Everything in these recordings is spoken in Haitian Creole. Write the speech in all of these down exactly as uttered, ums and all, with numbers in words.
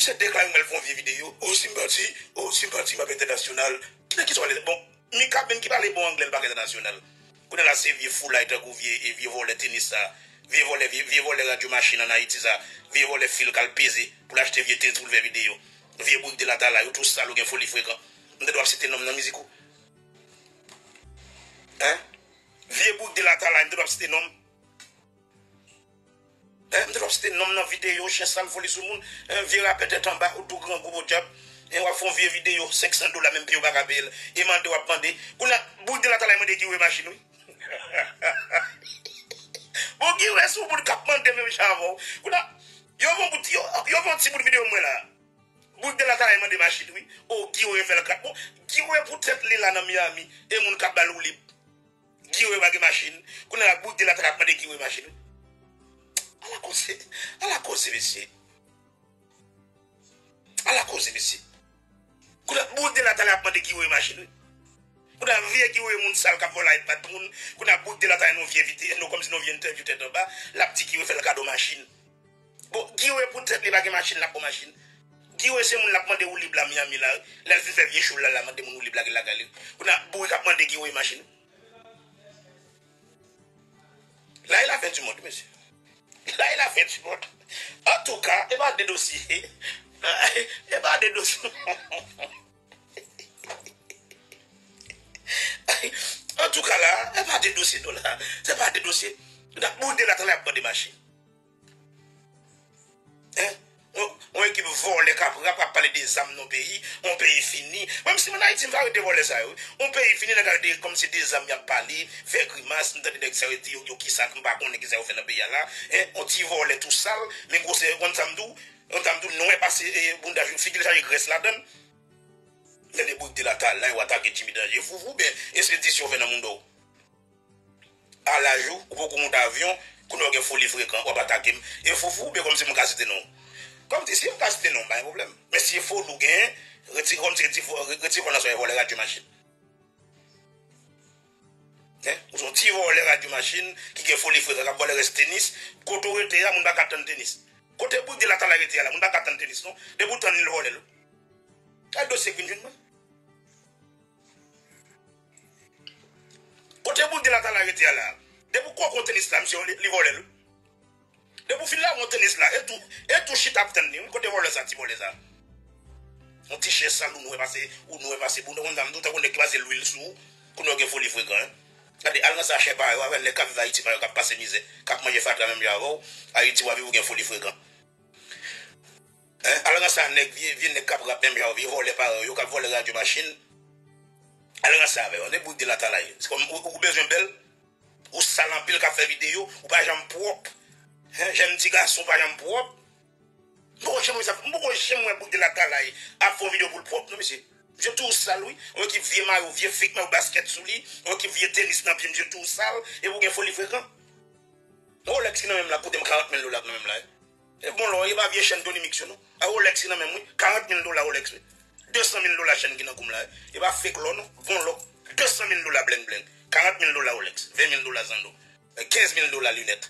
Misye deklare mwen l fè yon vye videyo. O, si m pati, o, si m pati, m ap entènasyonal. Nan ki sa w pale? Bon, Mika menm ki pale bon anglè, l pa ka entènasyonal. Kounye a la, se vye foulay tankou vye, e vye vòlè tenis sa. Vye vòlè, vye, vye vòlè radyo machin ann Ayiti sa. Vye vòlè fil k al peze pou l achte vye tenis pou l fè videyo. Vye bourik de latalay, ou tou sal, ou gen foli frekan. M tande w ap site non m nan mizik ou. Hein? Vye bourik de latalay, m tande w ap site non m. Hein, m te ap site non m nan videyo, chen sal foli sou moun. Hein, vye rapè tèt anba, ou tou grangou podyab. Hein, w ap fè yon vye videyo, senk san dola, menm pye w pa ka peye l. E mande w ap mande. Kounye a, bourik de latalay mande Guy Wewe machin, wi. Bon, Guy Wewe se yon moun k ap mande menm jan avè w. Kounye a, yo fè yon bout, yo, yo fè yon ti bout videyo mwen la. Bourik de latalay mande machin, wi. O, Guy Wewe fè l ka. Bon, Guy Wewe pou tèt li la nan Miami, e moun k ap ba l woulib. Guy Wewe pa gen machin. Kounye a la, bourik de latalay ap mande Guy Wewe machin, wi. Ala koze, ala koze, mesye. Ala koze, mesye. Kounye a, bourik de latalay ap mande Guy Wewe machin, wi. Kounye a, vye Guy Wewe moun sal k ap vòlè iPad moun. Kounye a, bourik de latalay nan yon vye videyo, kòmsi nan yon vye entèvyou tèt anba, l ap di Guy Wewe fè l kado machin. Bon, Guy Wewe pou tèt li pa gen machin, l ap pran machin. Guy Wewe se moun l ap mande woulib la Miami la, wi. Lè l fin fè vye show l la, l ap mande moun woulib la ki lakay li. Kounye a, bourik ap mande Guy Wewe machin. Là est la fin du monde, mesye. Là est la fin du monde. Antouka, e pa de dosye. E pa de dosye. Antouka la, e pa de dosye, non, la. Se pa de dosye. N ap bourik de latalay ap mande machin. Hein? Yon, yon ekip vòlè k ap rap, ap pale de zam nan peyi, yon peyi fini. Mwen, si mwen Ayiti, m va rete vòlè sa yo, wi. Yon peyi fini, nèg ap rete kòmsi de zam y ap pale, fè grimas, m tande nèg sa yo di yo, yo kisa, m pa konnen kisa yo fè nan peyi a la. Hein? Yon ti vòlè tou sal, men gwosè, konn sa m di w, konn sa m di w, nwè pase, e, bounda, figi l chaje grès ladann. Tande bourik de latalay, w atake Jimmy Danje, foufou, oubyen, e se dis yo fè nan mounda w? A laj ou, ou poko monte avyon, kounye a w gen foli frekan, w ap atake m. E foufou, oubyen kòmsi m ka site non w? Kòmsi si m ka site non w, pa gen pwoblèm. Men si e foli w genyen, reti-, kòmsi reti-, re-, retire kò w nan sa w ye, vòlè radyo machin. Hein? Ou se yon ti vòlè radyo machin ki gen foli frekan, k ap vòlè rès tenis. Kote w rete a, moun pa ka tann tenis. Kote bourik de latalay rete a la, moun pa ka tann tenis, non. Depi w tann li, l vòlè l, wi. Gad dosye k vin jwenn mwen. Kote bourik de latalay rete a la? Depi w koko tenis la, misye, li, li vòlè l, wi. Depi w fin lave yon tenis la, e tou, e tou chita ap tann li, wi. Kote vòlè sa, ti vòlè sa? Yon ti chen sal, ou nwè pase, ou nwè pase, ou konn sa m di w, tankou nèg ki pase lwil sou ou, kounye a w gen foli frekan, hein. Gade, al ranse a chen pa yo, avè nèg k ap viv Ayiti pa yo, k ap pase mizè, k ap manje fatra menm jan avè w, Ayiti w ap viv, ou gen foli frekan. Hein? Al ranse a nèg, vye, vye nèg k ap rap menm jan, vye vòlè parèy yo, k ap vòlè radyo machin. Al ranse avè yo, nèg bourik de latalay. Se kòm ou, ou bezwen bèl, ou sal anpil k ap fè videyo, ou pa janm pwòp. Hein? Jèn ti gason pa janm pwòp. M poko janm wè sa, m poko janm wè bourik de latalay ap fè yon videyo pou l pwòp, non, mesye. Misye toujou sal, wi. Yon ekip vye mayo, vye fake mayo baskèt sou li, yon ekip vye tenis nan pye, misye toujou sal, epi w gen foli frekan. Rolex ki nan men m la koute m karant mil dola nan men m la, wi. E bon, lò, e pa vye chèn Tony Mix yo, non. A Rolex ki nan men m, wi. Karant mil dola Rolex, wi. De san mil dola chèn ki nan kou m la, wi. E pa fake lò, non. Bon lò. De san mil dola bleng bleng. Karant mil dola Rolex. Ven mil dola zando. Kenz mil dola linèt.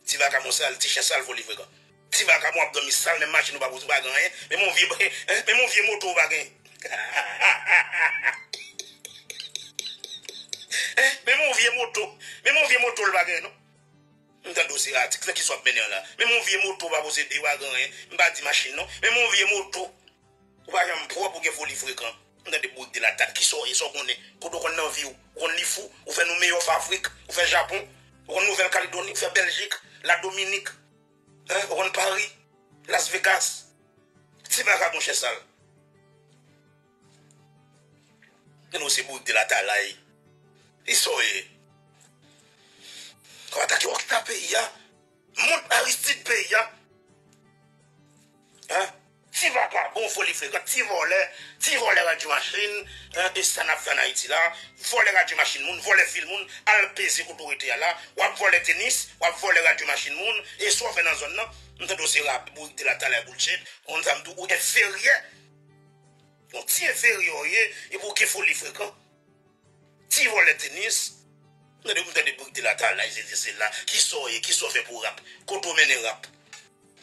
Ti vakabon sal, ti chen sal, foli frekan. Ti vakabon ap dòmi sal, menm machin ou pa poze, ou pa gen anyen. Menm yon vye, menm yon vye moto ou pa gen. Hein? Menm yon vye moto, menm yon vye moto l pa gen, non. M tande w se atik, nan ki sa w ap mennen an la? Menm yon vye moto w pa posede, w pa gen anyen. M pa di machin non. Menm yon vye moto. Ou pa janm pwòp, ou gen foli frekan. M tande bourik de latalay. Kisa w ye, sa w konnen? Kote w konn nan vi w? Ou konn Lifou? Ou fè Nou Meyò, w fè Afrik? Ou fè Japon? Ou konn Nouvèl Kaledoni? Ou fè Bèljik? Ladominik? Hein? Ou konn Pari? Las Vegas? Ti vakabon chen sal. Gen nou se bourik de latalay. Kisa w ye? K ap atake Okita peyi a. Mont Aristide peyi a. Hein? Ti vakabon, foli frekan, ti vòlè, ti vòlè radyo machin, hein, e sa n ap fè ann Ayiti la, vòlè radyo machin moun, vòlè fil moun, al peze kote w rete a la, w ap vòlè tenis, w ap vòlè radyo machin moun, e sa w fè nan zòn nan, m tande w se rap, bourik de latalay, bullshit, konn sa m di w, ou enferyè. Yon ti enferyè w ye, epi w gen foli frekan. Ti vòlè tenis. Tande, m tande bourik de latalay, sesi, sela. Kisa w ye? Kisa w fè pou rap? Kote w mennen rap?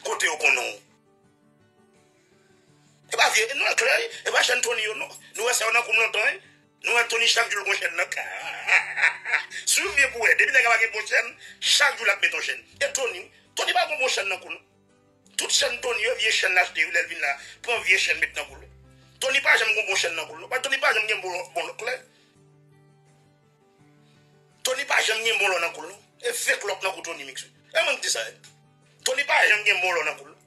Kote yo konnen w? E, e non, klè, e pa chèn Tony yo, non. Nou wè sa yo nan kou m lontan, wi. Nou wè Tony chak jou l gon chèn nan. Swiv byen pou wè. Depi nèg la pa gen bon chèn, chak jou l ap met yon chèn. E Tony, Tony pa gon bon chèn nan kou l, non. Tout chèn Tony yo, vye chèn l achte yo, lè l vin la, pran vye chèn met nan kou l. Tony pa janm gon bon chèn nan kou l, non. Tony pa janm gen bon, bon lòk, klè. Tony pa janm gen bon lò nan kou l, non. E fake lòk nan kou Tony Mix, wi. E mwen ki di sa, wi. Tony pa janm gen bon lò nan kou l, non.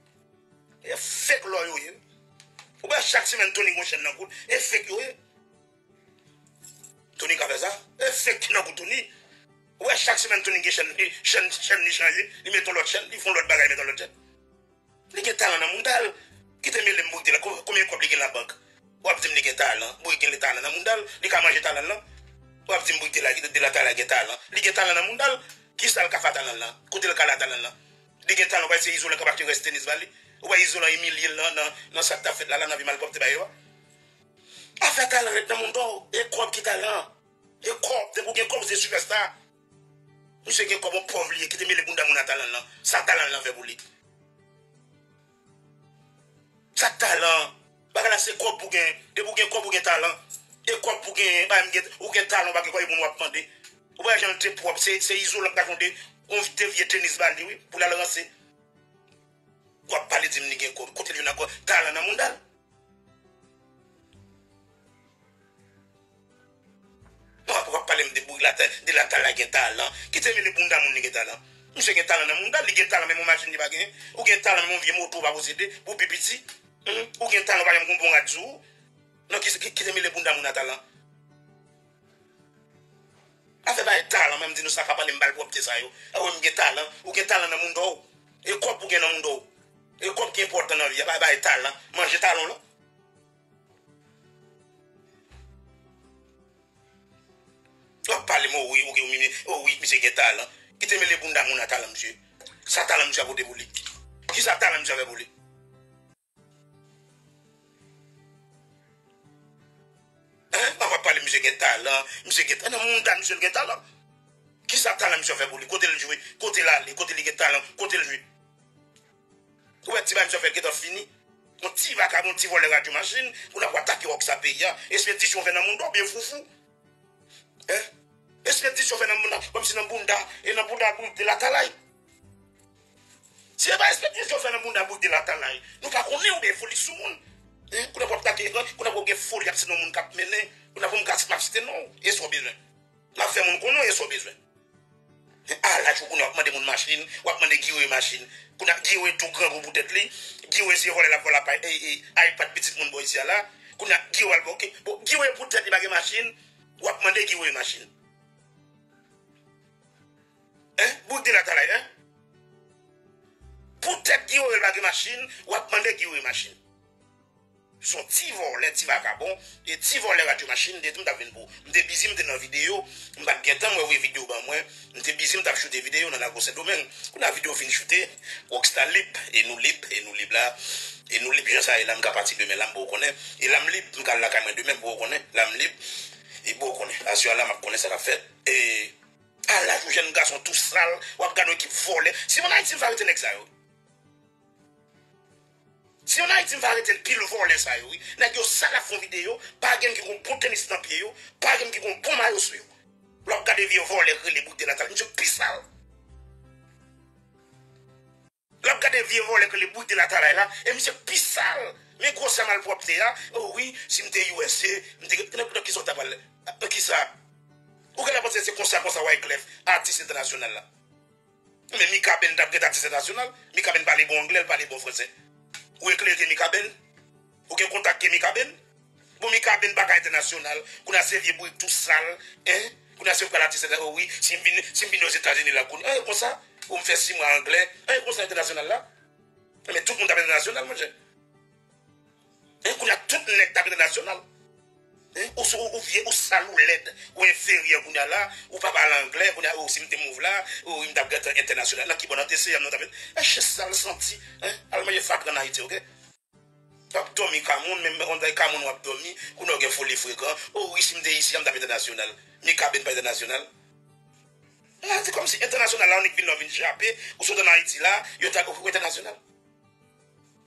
E fake lò yo ye. Ou wè chak semèn Tony gon chèn nan kou l, e fake yo ye. Tony ka fè sa. E fake ki nan kou Tony. Ou wè chak semèn Tony gen chèn, chèn, chèn li chanje, li met yon lòt chèn, li fè yon lòt bagay, met yon lòt chèn. Li gen talan nan mouda l. Kite mele m, Bouygues de la, ko-, konbyen kòb li gen labank? W ap di m li gen talan. Bouygues gen talan nan mouda l. Li ka manje talan l lan. W ap di m Bouygues de la, de la talan gen talan. Li gen talan nan mouda l. Kisa l ka fè a talan l lan? Kote l ka la talan l lan? Li gen talan, w pa wè se Izolan k ap achte rès tenis ba li? Ou wè Izolan imilye l nan, nan, nan sa k t ap fèt la, la nan vi malpwòpte ba yo a? Afè talan ret nan mouda w. E kòb ki talan. E kòb, depi w gen kòb, ou se sipèsta. Misye gen kòb, yon pòv li ye, kite mele bounda moun a talan l lan. Sa talan l lan fè pou li? Sa talan? Bagay la se kòb pou gen. Depi w gen kòb, ou gen talan. E kòb pou gen, pa menm gen, ou gen talan, ou pa gen kòb, e moun w ap mande. Ou pa wè jan l te pwòp, se, se Izolan k ta fè yon de, yon de vye tenis ba li, wi, pou l al ranse. W ap pale di m li gen kòb. Kote l jwenn ankò talan nan mouda l? W ap, w ap pale m de Bouygues la, de la talan gen talan. Kite mele bounda moun li gen talan. Misye gen talan nan mouda l, li gen talan menm yon machin li pa genyen. Ou gen talan menm yon vye moto ou pa posede, pou pi piti. Hum, ou gen talan ou pa janm gon bon rad sou ou. Non, ki, ki, kite mele bounda moun a talan. Afè bay talan, menm di nou sa pa pale m bal pwòpte sa yo. A wi, m gen talan. Ou gen talan nan mouda w. E kòb ou gen nan mouda w. E kòb ki enpòtan nan vi a, pa bay talan. Manje talan w lan. W ap pale m, o wi, ou gen, o wi, misye gen talan. Kite mele bounda moun a talan, misye. Sa talan misye a pote pou li? Kisa talan misye a fè pou li? Hein? An va pale, misye gen talan, misye gen talan, nan mouda misye l gen talan. Kisa talan misye fè pou li? Kote l jwe? Kote l ale? Kote li gen talan? Kote l jwe? Ou wè ti bagay misye fè l gentan fini? Yon ti vakabon, ti vòlè radyo machin, pou n ap atake w ak sa peyi a. Espedisyon fè nan mouda w, byen foufou. Hein? Espedisyon fè nan mouda, kòmsi nan bounda, e nan bounda Bouygues de la talay. Si e pa espedisyon fè nan bounda Bouygues de la talay, nou pa konnen oubyen foli sou moun. Hein? Kounye a w ap atake, kounye a w gen foli ap se nan moun k ap mennen, kounye a pou m ka, m ap site non w, e sa w bezwen. M ap fè moun konnen w, e sa w bezwen. A laj ou kounye a w ap mande moun machin, w ap mande Guy Wewe machin. Kounye a Guy Wewe tou grangou pou tèt li. Guy Wewe se vòlè l ap vòlè apa-, e, e, iPad pitit moun bò isi a la. Kounye a Guy Wewe al bò, ok. Bon, Guy Wewe pou tèt li pa gen machin, w ap mande Guy Wewe machin. Hein? Bouygues de la talay, hein? Pou tèt Guy Wewe l pa gen machin, w ap mande Guy Wewe machin. Se yon ti vòlè, ti vakabon, e ti vòlè radyo machin, de tou m t ap vin pou. M te bizi, m te nan videyo, m pa t gen tan, mwen voye videyo ban mwen. M te bizi, m t ap choute videyo nan Lago Sendomeng. Kounye a videyo fin choute, Rockstar lib, e nou lib, e nou lib la. E nou lib jan sa ye la, m ka pati demen la, m poko konnen. E la m lib, m ka al lakay mwen demen, m poko konnen. La m lib, e poko konnen. Aswè a la, m ap konnen sa k ap fèt. E a laj ou jèn gason tou sal, w ap gade yon ekip vòlè. Si m ann Ayiti, m va rete nèg sa yo. Si ann Ayiti, m va rete pil vòlè sa yo, wi. Nèg yo sal ap fè yon videyo, pa gen ki gon bon tenis nan pye yo, pa gen ki gon bon mayo sou yo. Lè w ap gade vye vòlè k rele Bouygues de la talay, misye pi sal. Lè w ap gade vye vòlè k rele Bouygues de la talay la, e misye pi sal. Men gwosè malpwòpte a, o wi, si m te U S A, m te, nan, nan kisa w ta pral? Nan kisa? Ou genlè panse se konsa, konsa Wyclef, atis entènasyonal la? Men Mikaben t ap gen atis entènasyonal. Mikaben pale bon anglè, l pale bon fransè. Ou eklere Mikaben? Ou gen kontak ke Mikaben? Bon, Mikaben pa ka entènasyonal. Kounye a se vye bourik tou sal, hein? Kounye a se pral atis entènasyonal. O wi, si m vin, si m vin Ozetazini la, kounye a, eh, konsa, ou m fè sis mwa anglè, eh, konsa entènasyonal la? Men tout moun t ap entènasyonal, monchè. Hein, kounye a tout nèg t ap entènasyonal. Hein, ou, ou, ou vye, ou sal, ou lèd, ou enferyè kounye a la, ou pa pale anglè, kounye a, o, si m te move la, o, m t ap gentan entènasyonal. Nan ki bò, nan T C M nan w t ap met? Eh, chen sal santi, hein, al manje fatra ann Ayiti, ok? W ap dòmi Kamoun, menm on day Kamoun w ap dòmi, kounye a w gen foli frekan, o wi, si m te isi a, m t ap entènasyonal. Mikaben pa entènasyonal. La, se kòmsi entènasyonal la, annik vin la, w vin jape, ou sot ann Ayiti la, yo ta, ou entènasyonal.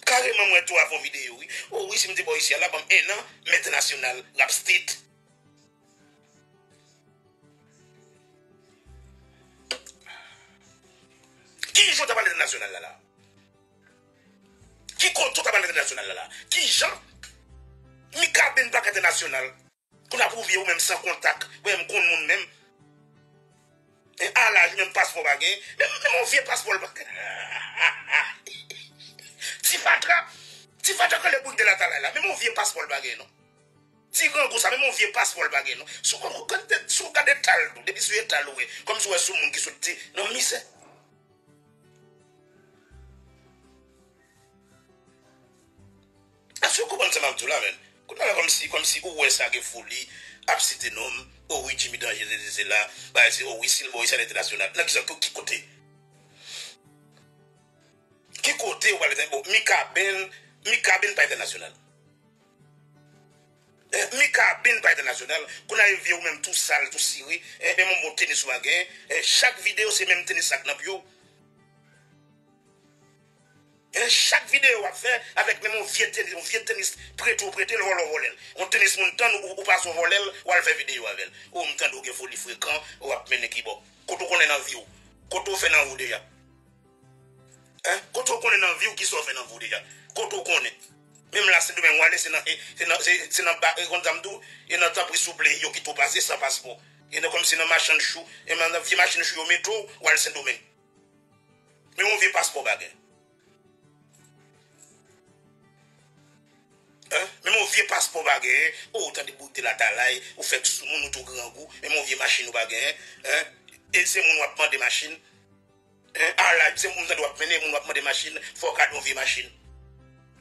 K Kareman, mwen tou avè yon videyo, wi. O wi, si m te bò isi a, l ap ban m en an, m entènasyonal, rap state. Ki jan w ta pral entènasyonal la la? Ki kote w ta pral entènasyonal la la? Ki jan? Mikaben pa ka entènasyonal. Kounye a pou w vye ou menm san kontak, ou menm konn moun menm. E a laj ou menm paspò pa gen. Men, men yon vye paspò l pa gen. Ti fatra, ti fatra kole bout de latalay la. Men yon vye paspò l pa gen non. Ti grangou sa, men yon vye paspò l pa gen non. Si w, si w gade eta l tou, depi sou eta l ou wè. Kòmsi w wè sou moun ki sot ti nan mizè. Èske w konprann sa m ap di w la, menn? Kounye a la, kòmsi, kòmsi ou wè sa gen foli, ap site non m, o wi, Jimmy Danje, se, se, se la, bagay se, o wi, si l bò isi a l entènasyonal. Nan ki sa, ki, ki kote? Ki kote ou pral entènasyonal? Bon, Mikaben, Mikaben pa entènasyonal. Eh, Mikaben pa entènasyonal. Kounye a vye ou menm tou sal, tou sire. Eh, menm yon bon tenis ou pa gen. Eh, chak videyo se menm tenis sa k nan pye w. E chak videyo w ap fè avèk menm yon vye tenis, yon vye tenis prete w prete l, vòlè w vòlè l. Yon tenis moun tann ou, ou pase w vòlè l, w al fè videyo avè l. O, m tande w gen foli frekan, w ap mennen kibò. Kote w konnen nan vi w? Kote w fè nan vi w deja? Hein? Kote w konnen nan vi w kisa w fè nan vi w deja? Kote w konnen? Menm la Sendomeng w ale, se nan, e, se nan, se, se nan ba, e, konn sa m di w, e nan tanpri souple, yo kite w pase san paspò. E nan kòmsi nan machann chou, e nan vye machin chou yo mete w, w al Sendomeng. Men yon vye paspò pa gen. Hein? Men yon vye paspò pa gen. O, ou tande bout de latalay, ou fèk sou moun, ou tou grangou. Men yon vye machin ou pa gen. Hein? E se moun w ap mande machin. Hein? A la, se moun tande w ap mennen, moun w ap mande machin, fò w ka di yon vye machin.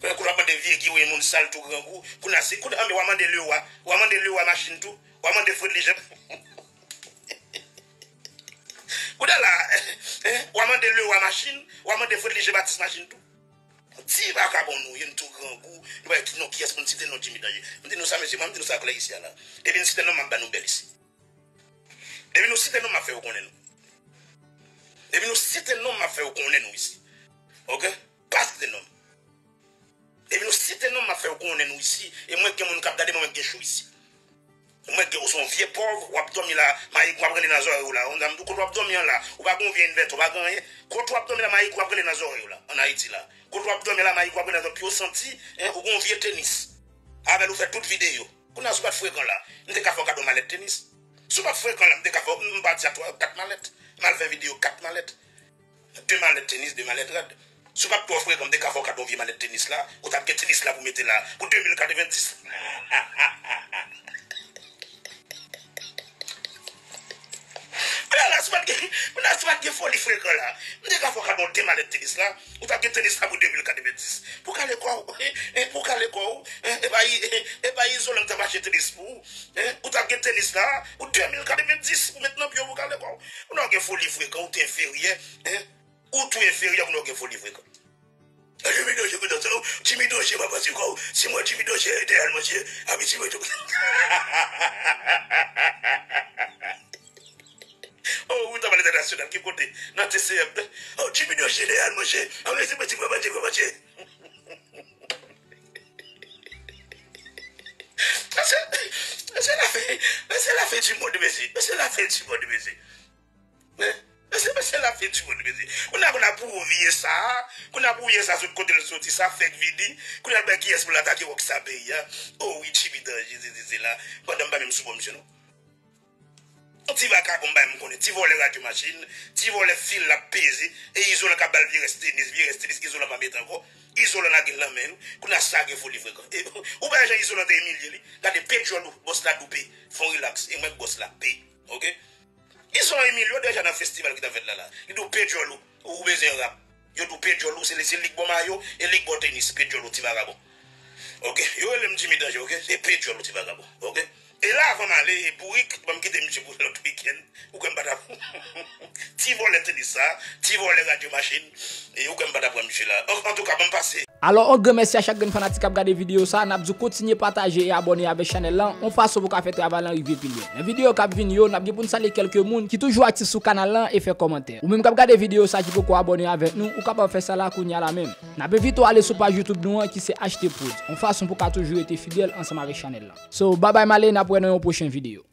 Kounye a w ap mande vye giwen, moun sal tou grangou. Kounye a se, kounye a, men w a mande Lewa, w a mande Lewa machin tou. W a mande Fredly Jean. Kounye a la, eh, w a mande Lewa machin, w a mande Fredly Jean Baptiste machin tou. Ti vakabon nou ye, nou tou grangou, nou pa gen non kiyès pou n site non Jimmy Danje. M di nou sa, mesye, mwen, m di nou sa klè isi a la. Depi n site non, m ap ba nou bèl isi. Depi nou site non, m ap fè yo konnen nou. Depi nou site non, m ap fè yo konnen nou isi. Oke? Pa site non. Depi nou site non, m ap fè yo konnen nou isi. E mwen gen moun k ap gade mwen, mwen gen cho isi. Mwen gen, ou se yon vye pòv, w ap dòmi la, mayik w ap rele nan zòrèy ou la. Ou, kote w ap dòmi an la, ou pa gen yon vye envètè, ou pa gen anyen. Kote w ap dòmi la, mayik w ap rele nan zòrèy ou la, ann Ayiti la. Kote w ap dòmi la, mayik w ap rele nan zòrèy, pi w santi, en, ou gen yon vye tenis. Avè l ou fè tout videyo. Kounye a si w pa t frekan la, m te ka fè w kado malèt tenis. Si w pa t frekan la, m te ka fè w, m pati a twa, kat malèt. M al fè videyo kat malèt. De malèt tenis, de malèt rad. Si w pa t twò frekan, m te ka fè w kado vye malèt tenis la, ou t ap gen tenis la pou mete la, pou de mil katrevenndis. Kounye a la, si w pa t gen, kounye a si w pa t gen foli frekan la, m te ka fè w kado de malèt tenis la, ou t ap gen tenis la pou de mil katrevenndis. Pou kale kò w, eh, eh, pou kale kò w, eh, e pa i-, eh, e pa izolan k t ap achte tenis pou ou, eh, ou t ap gen tenis la, pou de mil katrevenndis, pou met nan pye w pou kale kò w. Ou nan gen foli frekan, ou te enferyè, eh. Ou tou enferyè moun yo gen foli frekan. Jimmy Danje, Jimmy Danje, Jimmy Danje, papa, ti kò, si mwen Jimmy Danje, te al manje, abi Jimmy Danje. Oh, ou ta pale entènasyonal, ki kote? Nan T C M. Oh, Jimmy Danje, te al manje, abi Jimmy Danje, papa, ti kò, manje. Mesye, mesye la fin, mesye la fin du monde, mesye. Mesye la fin du monde, mesye. Men, men se, men se la fin du monde, mesye. Kounye a, kounye a pou vye sa, kounye a pou vye sa sot kote l soti, sa fèk vini. Kounye a, l bay kiyès pou l atake wòk sa peyi a. Oh wi, Jimmy Danje, se, se, se la. Pandan m pa menm sou bò misye, non. Yon ti vakabon, m bay m konnen. Ti vòlè radyo machin, ti vòlè fil l ap peze. E izolan k ap ba l vye rès tenis, vye rès tenis, izolan pa mete ankò. Izolan lage l nan men l. Kounye a, sa gen foli frekan. E, ou pa wè jan izolan te imilye li. Gade pe djòl ou, bòs la doupe. Fè w rilaks. E mwen k bòs la, pe. Oke? Izolan imilye w deja nan festival ki t ap fèt la la. Li di w pe djòl ou, ou bezwen rap. Yo di w pe djòl ou, se li, se li k bò mayo, e li k bò tenis, pe djòl ou, ti vakabon. Oke? Yo rele m Jimmy Danje, oke? E pe djòl ou, ti vakabon. Oke? E la, avan m ale, e bourik, ban m kite misye pou lòt wikenn. Ou kwè m pa t ap. Ti vòlè tenis sa, ti vòlè radyo machin. E ou kwè m pa t ap pran misye la. An, antouka, ban m pase. Alò, yon gran mèsi a chak grenn fanatik k ap gade videyo sa, n ap di w kontinye pataje e abòne avèk chanèl lan, yon fason pou ka fè travay lan rive pi lwen. Nan videyo k ap vini yo, n ap gen pou n salye kèlke moun ki toujou aktif sou kanal lan e fè kòmantè. Ou menm k ap gade videyo sa ki poko abòne avèk nou, ou kapab fè sa la kounye a la menm. N ap envite w ale sou paj YouTube nou an ki se H T Prod, yon fason pou ka toujou rete fidèl ansanm avèk chanèl lan. So, babay, m ale, n ap wè nan yon pwochen videyo.